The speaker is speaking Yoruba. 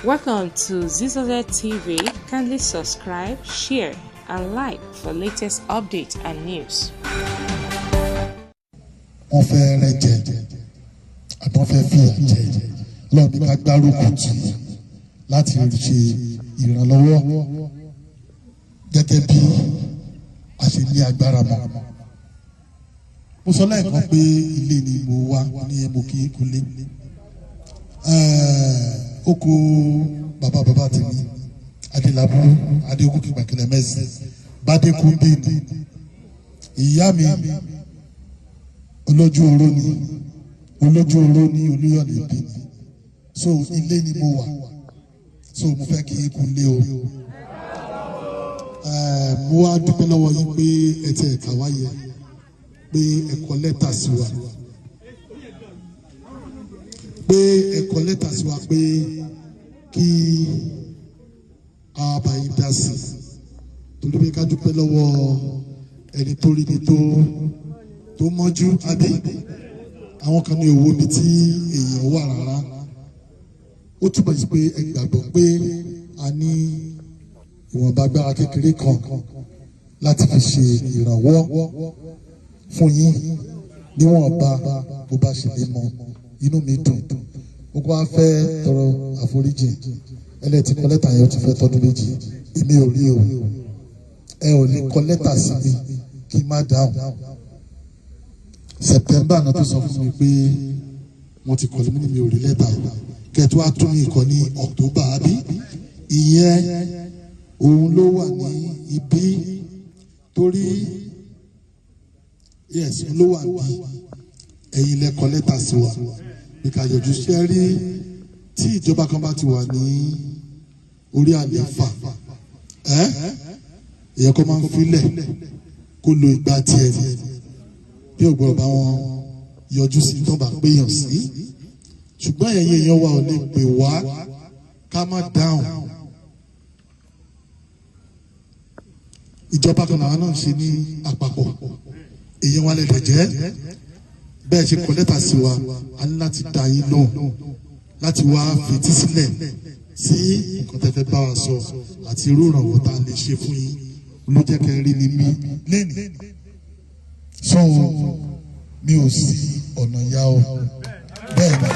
Welcome to Zizoze TV. Kindly subscribe, share, and like for latest updates and news. Wọ́n fẹ́ rẹ́ jẹ àbí wọ́n fẹ́ fìyà jẹ lọ́ọ̀ ní ká gbárùkù tì í láti ṣe ìrànlọ́wọ́ gẹ́gẹ́ bí a ṣe ní agbára mọ́. Mo sọ lẹ́ẹ̀kan pé ilé ni mo wá ní mo kí n kulé oko bàbá bàbá tèmi, Adélábù Adégúnkì Gbàkẹ́lẹ́ Mẹ́sì Bádékúndé ni ìyá mi. Olójú oró ni, olójú oró ní Olúyọ̀lé bí ni. So ilé ni mo wà, so mo fẹ́ kí n kulé o. Mo wá dúpẹ́ lọ́wọ́ yín pé ẹ ti ẹ̀ka wáyé, pé ẹ kọ lẹ́tà sí wa, pé ẹ kọ lẹ́tà sí wa pé kí a bá yín dá sí, torí pé ká dúpẹ́ lọ́wọ́ ẹni tó rí ni tó mọ́jú. Àbí àwọn kan ní owó mi tí èèyàn wà rárá. Ó túbọ̀ sí pé ẹ gbàgbọ́ pé a ní ìwọ̀nba agbára kékeré kan láti fi ṣe ìrànwọ́ fún yín níwọ̀nba bó bá ṣe lè mọ. Inú mi dùn. Mo kọ́ wá fẹ́ tọrọ àforíjì. Ẹlẹ́tì kọ lẹ́tà yẹn, ó ti fẹ́ tọdún 2, èmi ò rí o. Ẹ ò lè kọ lẹ́tà sí mi kí n má dáhùn. September náà tó sọ fún mi pé wọ́n ti kọ́lé mi, ní mi ò rí lẹ́tà o. Kẹ̀tọ́ á tún mi kọ́ ní October, àbí ìyẹn òun ló wà ní ibi torí, yes, ló wà ní ẹ̀yin lẹ kọ lẹ́tà sí wa bí ká yọjú. Ṣe rí, tí ìjọba kan bá ti wà ní orí àlééfà, ẹ́ èèyàn kan máa ń filẹ̀ kó lo ìgbà tiẹ̀ ni bí ògbọ́n bá wọn yọjú sí tó bá péyàn sí. Ṣùgbọ́n ẹ̀yin èèyàn wa ò lè pè wá ká má dáhùn. Ìjọba kan làwọn náà ń ṣe ní àpapọ̀. Èèyàn wa lè dẹ̀ jẹ́ bẹ́ẹ̀ ṣe kọ lẹ́tà sí wa, a ní láti dá yín lóhùn, láti wá fetí sílẹ̀ sí nǹkan tẹ́ fẹ́ bá wa sọ àti irú ìrànwọ́ tá a lè ṣe fún yín. Ló jẹ́ kẹ́ rí ni mí lẹ́nìí. So mi ò sí ọ̀nà ya o, bẹ́ẹ̀ ni.